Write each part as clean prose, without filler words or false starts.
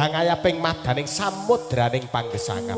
Hangayaping madaning samudraning panggesangan.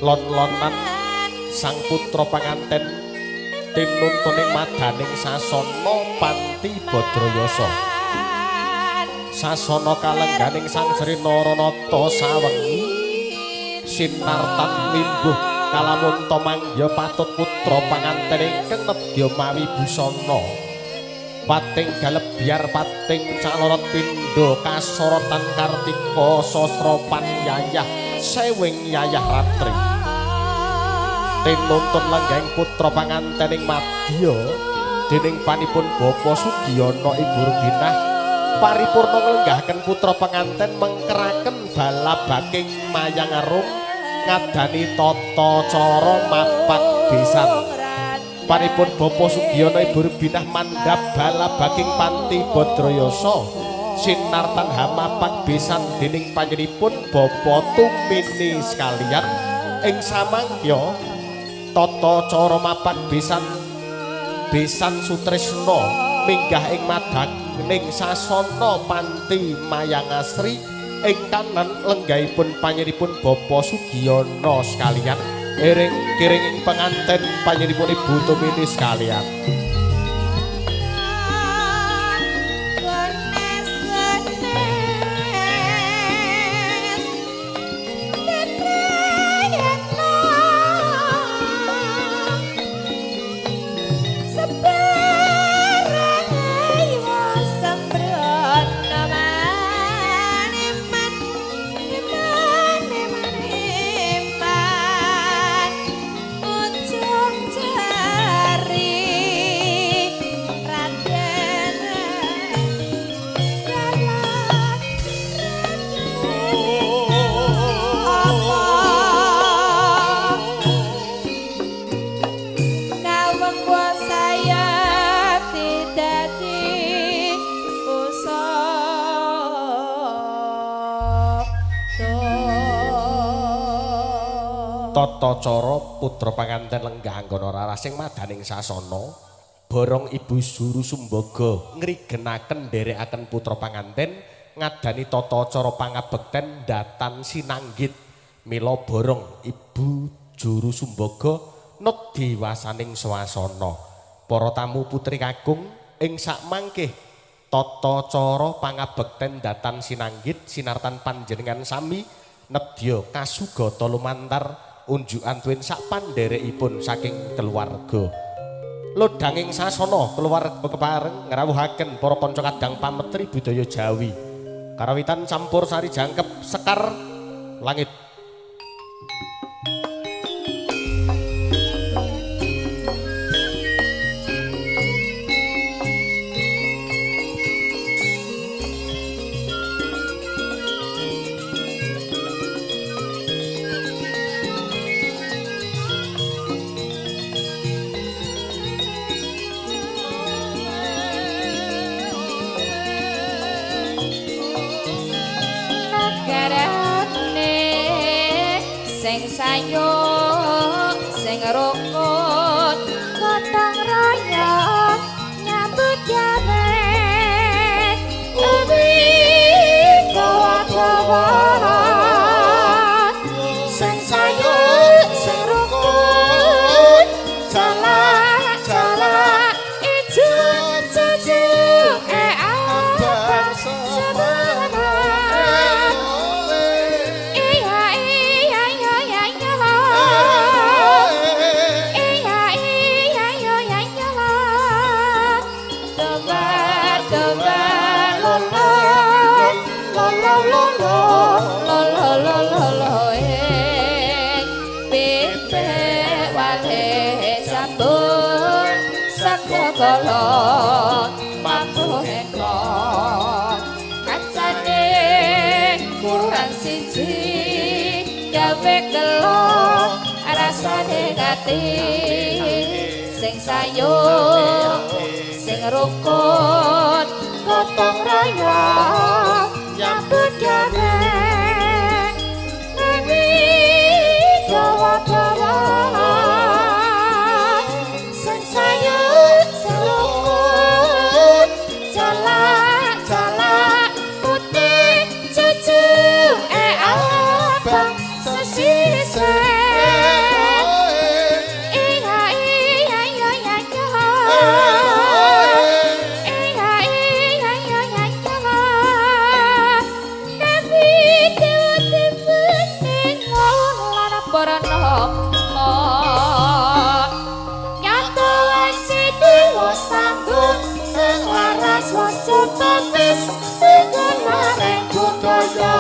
Lon-lonan sang putra panganten tinuntuning madaning sasana panti Badrayasa. Sasana kalengganing Sang Sri Naranata sawengi sinartan limbuh kalamunta mangya patut putra panganten ingkang nedya mawi busana. Pating galebyar pating calorot pindha kasorotan kartika sastra panyayah sewing yayah ratri. Tinuntun lenggahing putra panganten ing madya dening panipun Bapa Sugiyana Ibu Rubinah paripurna nglenggahaken putra panganten mengkeraken balabaking mayang arum ngadani tata cara mapak besan. Panipun Bapa Sugiyana Ibu Rubinah mandhap balabaking panti Badrayasa sinartan hamapak besan dening panjenenganipun Bapa Tumini sekalian ing samangya tata cara mapak besan besan sutresna minggah ing madaning sasana panti Mayangasri ing kanan lenggahipun panjenenganipun Bapa Sugiyana sekalian ering kiring penganten panjenenganipun Ibu Tumini sekalian. Tata cara putra panganten lenggah anggana rarasing madaning sasana borong Ibu Juru Sumbaga ngrigenaken nderekaken putra panganten ngadani tata cara pangabekten datan sinanggit. Mila borong Ibu Juru Sumbaga nedhi wasaning swasana. Para tamu putri kakung ing sakmangke tata cara pangabekten datan sinanggit sinartan panjenengan sami nedya kasugata lumantar unjukan tuwin sak pandherekipun saking keluarga. Lodhanging sasana keluarga kepareng ngrawuhaken para kanca kadang pametri budaya Jawi. Karawitan campur sari jangkep sekar langit. Sing sayuk sing rukun gotong royong nyambut gawe uwi dawa-dawa sing sayuk sing rukun jalak-jalak ijo cucu abang semangat. Iya iya iya iya iya iya iya iya iya iya doba doba lo lo lo lo lo lo lo lo lo lo pipe wale jambur sakala mampu hengkong kacane kurang. siji gawe gelo rasane ati sing sayuk sing rukun gotong royong nyambut gawe nami dawa-dawa sing sayuk sing rukun jalak-jalak putih cucu abang sesise. Iya iya iya iya iya. Iya iya iya iya iya. Kawi dewa ning lan para nama. Nyata wanci wis tanggung ing laras wis cepet wis maring budaya.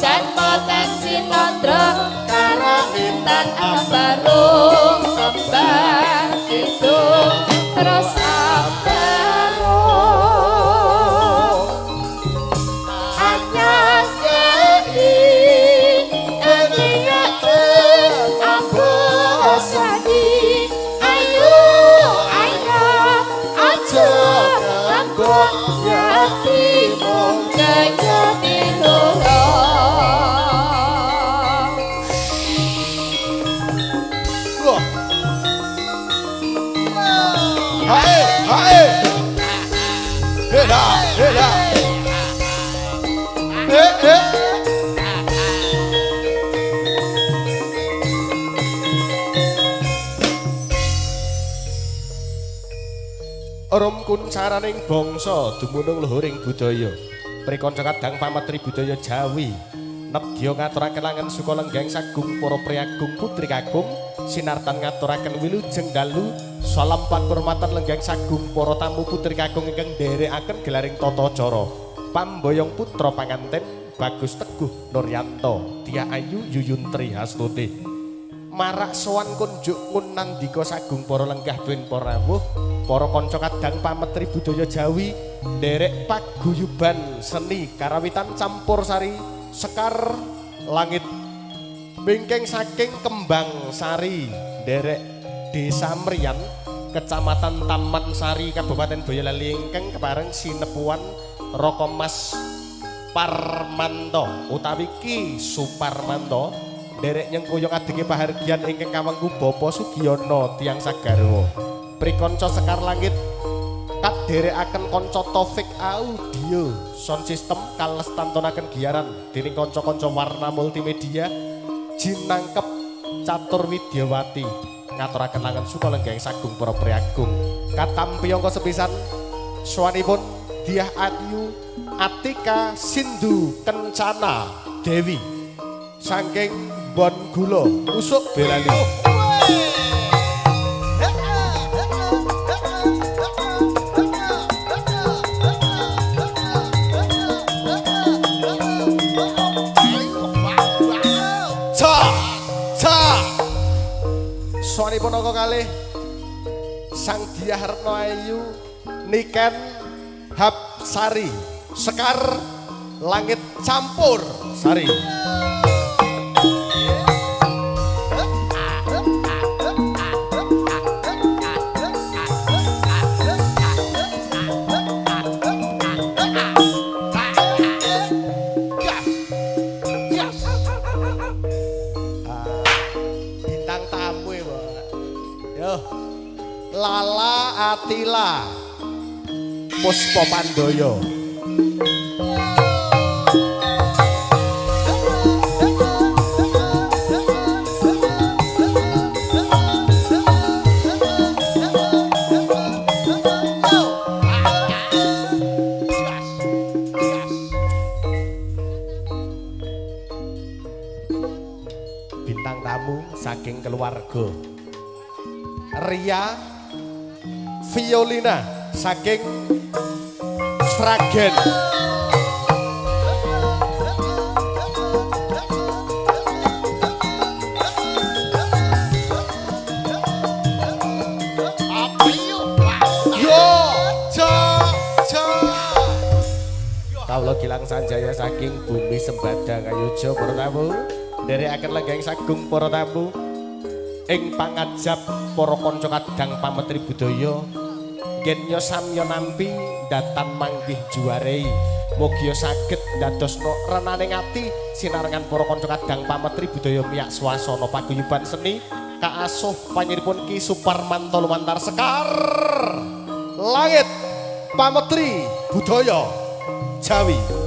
Janma tan cinandra karawitan ambarung kembang kidung terus ambarung. Anyar kei ambosadi ayo ayo aja kanggo yati mung kaya tiloro. Wah. Hae, hae. Heda, heda. Eh, eh. Rum kuncaraning bangsa dumunung luhuring budaya. Prikanca kadang pametri budaya Jawi. Nedya ngaturaken langen suka lenggeng sagung para priagung putri kakung sinartan ngaturaken wilujeng dalu salam pakurmatan lenggeng sagung para tamu putri kakung ingkang nderekaken gelaring tata cara. Pamboyong putra panganten Bagus Teguh Nuryanto, Tia Ayu Yuyun Trihastuti. Marak sowan kunjuk ngunandika sagung para lenggah tuwin para rawuh, para kanca kadang pametri budaya Jawi nderek paguyuban seni karawitan campur sari sekar langit bingking saking Kembang Sari nderek Desa Mriyan Kecamatan Taman Sari Kabupaten Boyolali ingkang kepareng sinepuan Raka Mas Parmanto utawi Ki Suparmanto nderek nyengkuyung adege pahargyan ingkang kawengku Bapak Sugiyono tiyang sagarwa. Prikanca sekar langit kaderekaken kanca Taufik Audio sound system kalestantunaken giaran dening kanca-kanca warna multimedia jinangkep Catur Widyawati ngaturaken langen suka lenggeng sagung para priagung katampi angka sepisan sowanipun Diah Ayu Atika Sindu Kencana Dewi saking Bon Gula Usuk Boyolali. Ca ca sowanipun angka kalih Sang Diah Retno Ayu Niken Hapsari Sekar Langit Campur Sari. Bintang tamu ya, Pak. Yo. Lala Atila Puspa Pandoyo. Bintang tamu saking keluarga Ria Violina saking Sragen. Yo, ja, ja. Kawula Gilang Sanjaya saking Bumi Sembada Ngayogya para tamu. Nderekaken lenggahing sagung para tamu ing pangajap para kanca kadang pametri budaya yen samya nampi datan manggih juwarei. Mugia saged ndadosna renaning ati sinarengan para kanca kadang pametri budaya miyak swasana paguyuban seni kaasuh panyiripun Ki Suparmanto lumantar Sekar Langit Pametri Budaya Jawi.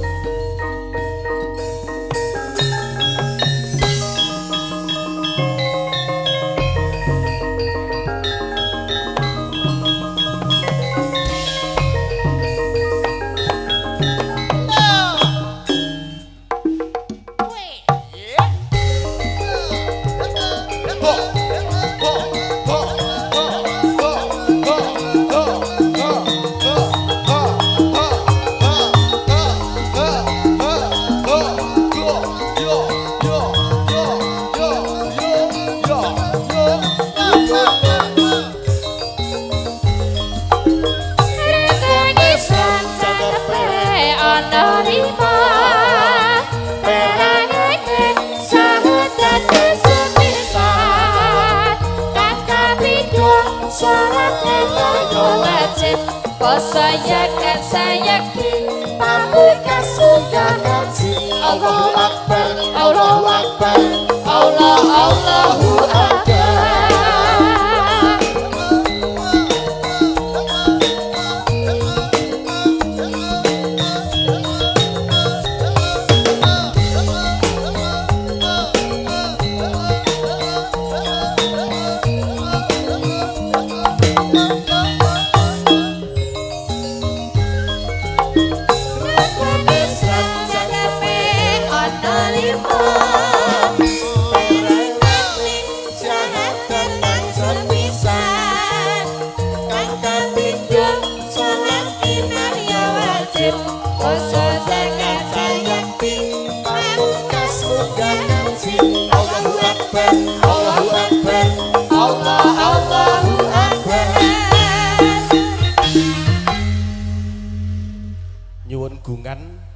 Allahu Akbar, Allahu Akbar, Allah Allahu Akbar.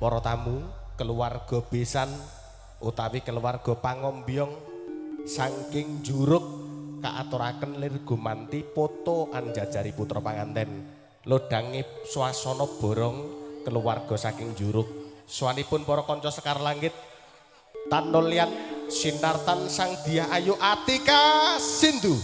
Para tamu, keluarga besan utawi keluarga pangombyong saking juruk kaaturaken lir gumanti poto anjajari putra panganten. Lodhange swasana borong keluarga saking juruk. Swanipun para kanca Sekar Langit Tanolyan Sinartan Sang Dyah Ayu Atika Sindu.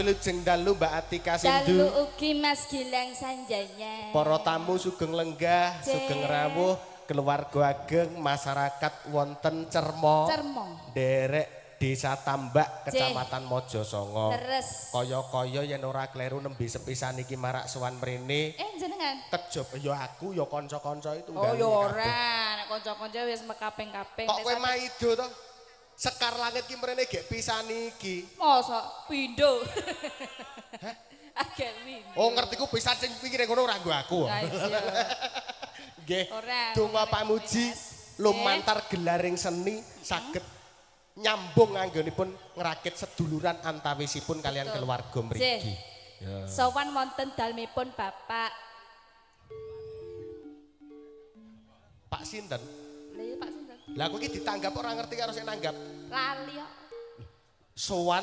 Wilujeng dalu Mbak Atika Sindu. Dalu ugi Mas Gilang Sanjaya. Para tamu sugeng lenggah, sugeng rawuh, keluarga ageng, masyarakat wonten Cermo. Cermo. Derek Desa Tambak, Kecamatan Mojosongo. Terus. Kaya-kaya yen ora kleru nembe sepisan iki marak sowan mrene. Jenengan. Kejab ya aku ya kanca-kanca itu. Oh ya ora, nek kanca-kanca wis mekaping-kaping. Kok kowe maido to? Sekar Langit ki mrene gek pisan iki. Mosok pindho. Hah? Agek pindho. Oh ngertiku pisan sing pinggire ngono ora nggo aku. Nggih. Donga pamuji lumantar gelaring seni saged nyambung anggenipun ngrakit seduluran antawisipun kalian keluarga mriki. Sowan wonten dalmipun Bapak. Pak sinten? Lha iya Pak sinten? Lah aku iki ditanggap ora ngerti karo sing nanggap. Lali kok. Sowan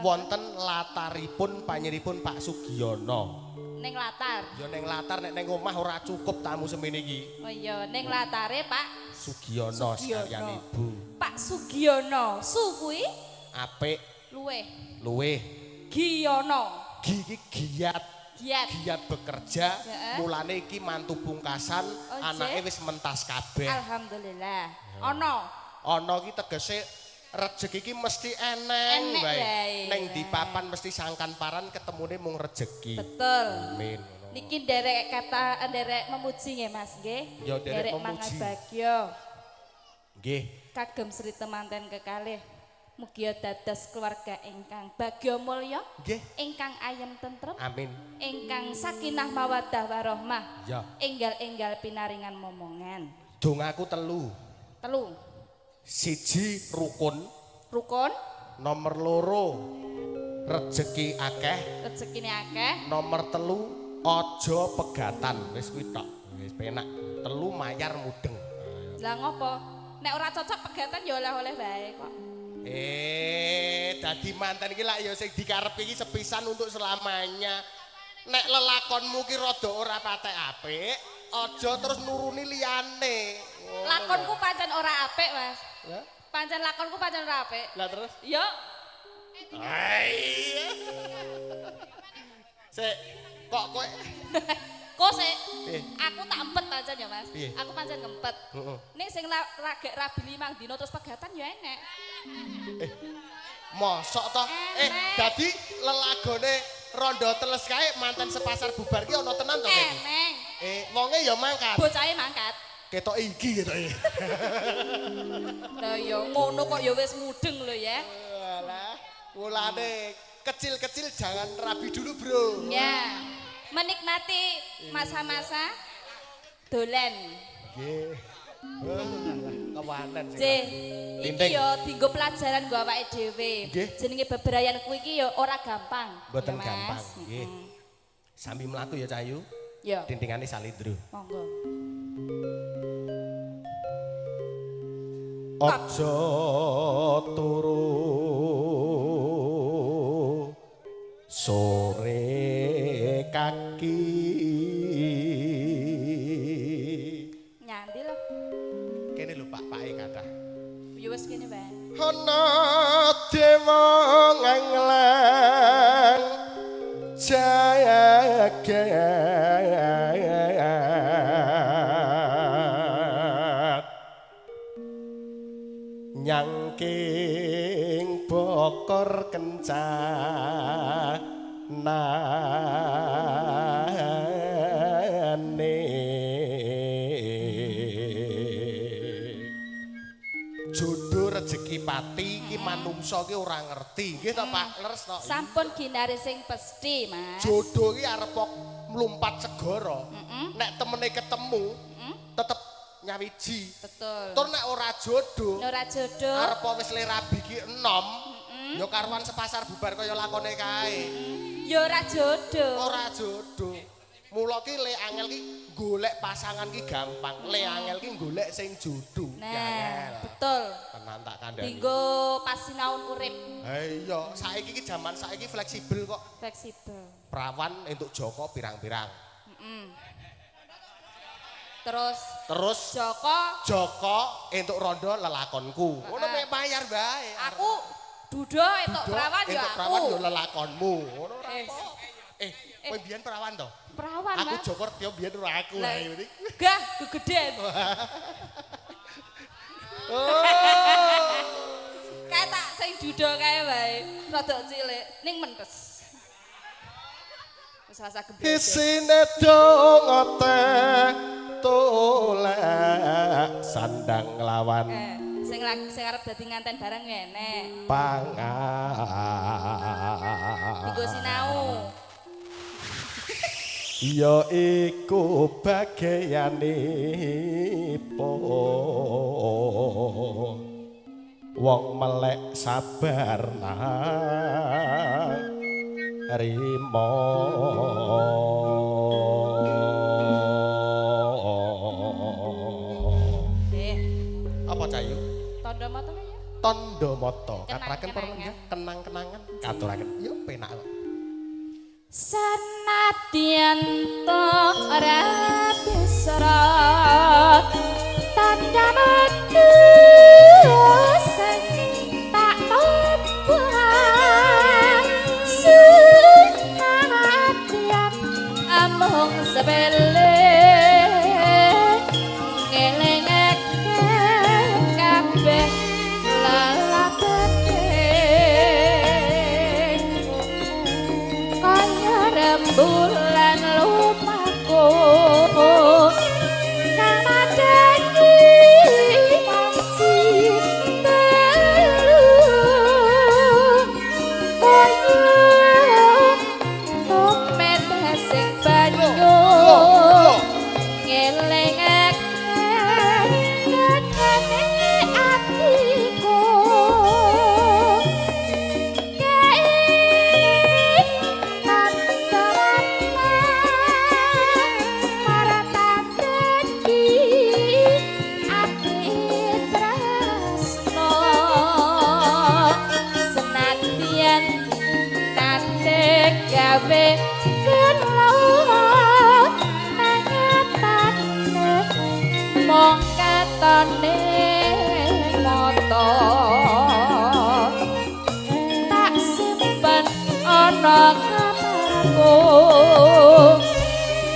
wonten lataripun panyiripun Pak Sugiyono. Ning latar. Ya ning latar nek ning omah ora cukup tamu semene iki. Oh iya, ning latare Pak Sugiyono sekalian Ibu. Pak Sugiyono, su kuwi apik, luweh. Luweh. Giyono. Gi iki giat. Giat. Giat bekerja, mulane iki mantu pungkasan, Oh, anake jeh. Wis mentas kabeh. Alhamdulillah. Ono. Ana iki tegese rejeki iki mesti eneng Enek wae. wae. Neng di papan mesti sangkan paran ketemune mung rejeki. Betul. Amin. Niki nderek kata nderek memuji nggih Mas nggih. Ya, nderek memuji. Mangabagya Nggih. Kagem Sri Temanten kekalih. Mugia dados keluarga ingkang bagya mulya, Nggih. Ingkang ayem tentrem, Amin. Ingkang sakinah mawaddah warahmah. Ya. Enggal-enggal pinaringan momongan. Dongaku telu. Telu. Siji rukun, Rukun, nomor loro rejeki akeh, rezekine akeh. Nomor telu aja pegatan. Wis kuwi tok. Wis penak. Telu mayar mudeng. Lah ngopo? Nek ora cocok pegatan ya oleh-oleh wae kok. Dadi manten iki lak ya sing dikarepke iki sepisan untuk selamanya. Nek lelakonmu ki rada ora patek apik, aja terus nuruni liyane. Lakonku pancen ora apik, Mas. Lah, Pancen lakonku pancen ora apik. Lah terus? Yo, Iya. Sik, kok kowe kok sik Piye? Aku tak empet pancen ya, Mas. Piye? Aku pancen ngempet. Heeh. Nek sing lagek rabi 5 dina terus pegatan ya enek. Mosok toh? Enek. Dadi lelagone rondo teles kae manten sepasar bubar ki ana tenan to kae? Eneng. Wonge ya mangkat. Bocahe mangkat. Ketok iki ketoke. Lah ya ngono kok ya wis mudeng lho ya. Alah, mulane kecil-kecil jangan rabi dulu, Bro. Ya. Menikmati masa-masa dolen. Nggih. Alah, kewanen sing. J, iki Tinting. yo dinggo pelajaran nggo awake dhewe. Nggih. Jenenge bebrayan kuwi iki yo ora gampang. Mboten Ya, Mas. gampang, nggih. Sambi mlaku ya Cahayu. Yo, Tintingane salindro. Monggo. Aja turu sore kaki. Nyandi lho. Kene lho Pak Pake kathah. Ya wis kene wae. Ana dewa nganglang jagat nyangking bokor kencanane. Jodoh rejeki pati iki manungsa ki ora ngerti nggih to Pak, leres to? Sampun ginare sing pesthi, Mas. Jodoh ki arep mlumpat segara, nek temene ketemu tetep nyawiji. Betul. Tur nek ora jodoh, Nek ora jodoh, arep wis le rabi ki enom, ya karuan sepasar bubar kaya lakone kae. Ya ora jodoh. Ora jodoh. Mula ki le angel ki golek pasangan ki gampang, le angel ki golek sing jodoh. Nah, Ya angel. Betul. Tenan tak kandhani. Dinggo pasinaon urip. Ha iya, saiki ki jaman saiki fleksibel kok. Fleksibel. Prawan entuk Joko pirang-pirang. Terus Terus Joko Joko entuk rondo lelakonku. Ngono mek bayar bae. Aku dudo entuk perawan ya entuk aku. Perawan ya lelakonmu. Ngono ora Eh. apa. Kowe mbiyen perawan to? Perawan, Aku Mas. Joko Retyo mbiyen ora aku Lah, ae ini. Gah, gegedean. Oh. Kae tak sing dudo kae wae, rada cilik ning mentes. Wis rasa geblek. Isine donga teh tolak sandang lawan Sing lagi sing arep dadi nganten barang ya enek. Pangan. Dienggo sinau. Ya iku bagianipun wong melek sabar nang rimo. Apa Cahayu? Tondo mata ya? Tondo mata. Katuraken Kenang-kenangan. para lenggah, kenang-kenangan. Katuraken. Yo penak kok. Senadyan to ora bisa tanda mati sing tak tampa. Senadyan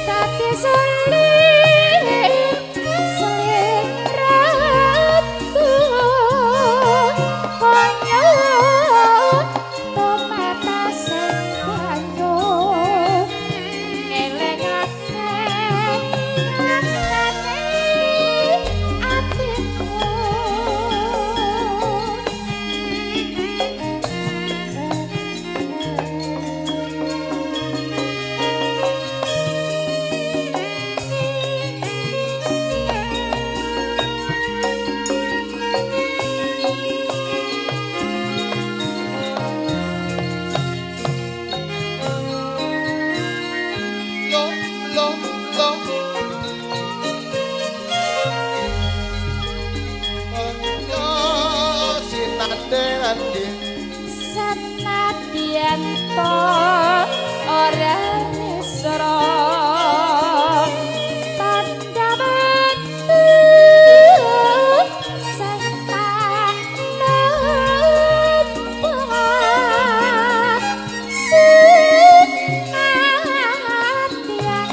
Dadi selir selir ratu kaya tomatasing banyu ngelingake rasane atiku. Lo lo lo. Yo sinande-ande. Senadyan to ora mesra tandha metu sing tak nampa. Senadyan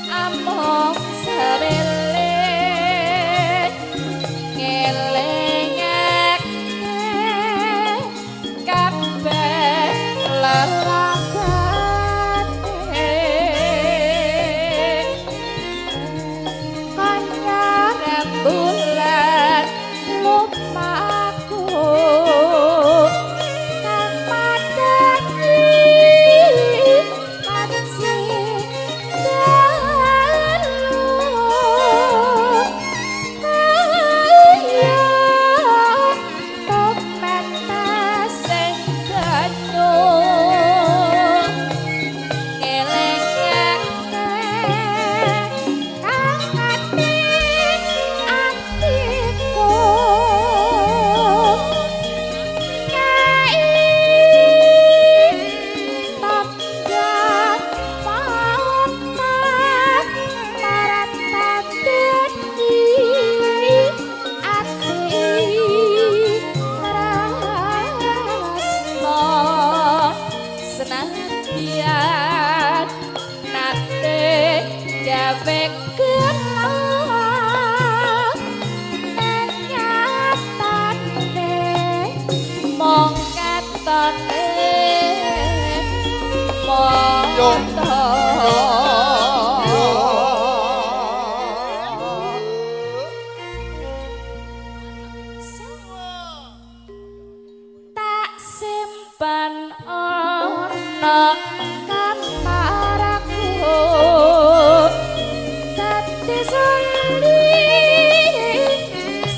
amung sepele ngelingake kabeh lelakone kaya rembulan lumaku kang madani panci dalu kaya tomatasing banyu ngelingake kang ati atiku nyai tandha mata marang dadi ati tresno. Senadyan nate gawe gelo nang nyatane mung katone Yo. mata. Tak simpan ana kamarku dadi selir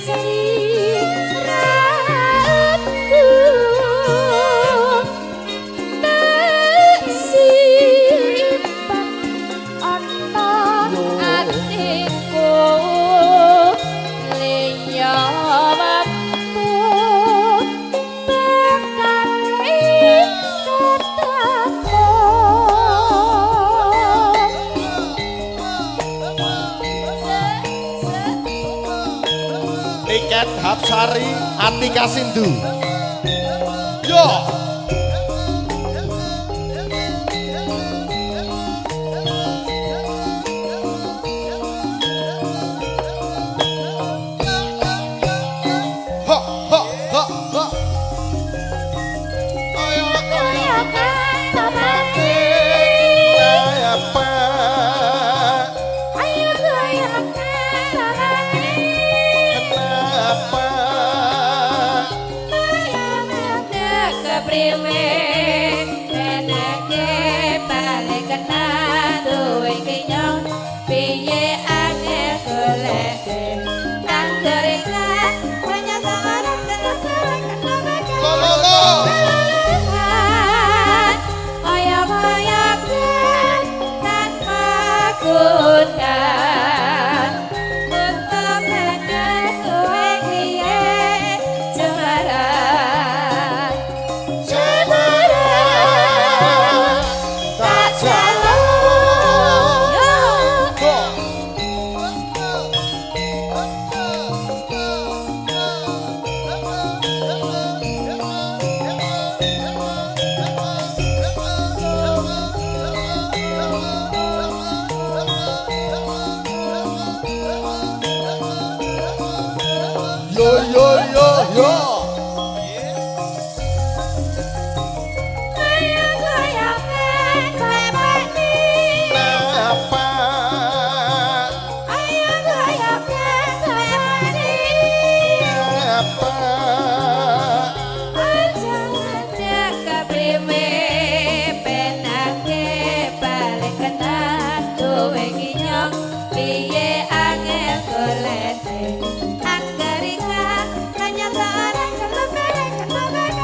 selir ratu tak simpan ana atiku liya wektu bakal ketemu. Niken Hapsari Atika Sindu. Yo. Ho ho ho ho. Ayo Kaya katamati apa? ayo kaya katamati Kenapa? Kepriwe enake balik kena duwe kenyong piye angel goleke nang ikhlas banyak orang Lo lo lo. Kaya-kaya tanpa guna untuk kowe kiye jemaran. Sema. Yo yo yo yo. Napa? Napa?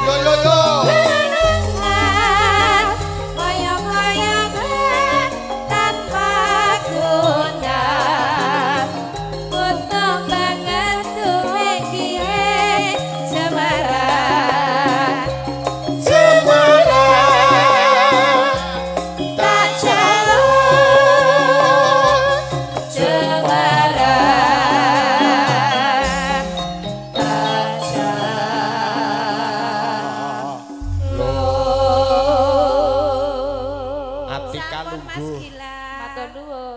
Yo yo yo. Semarang tak jaluk. Atika lungguh. Matur nuwun.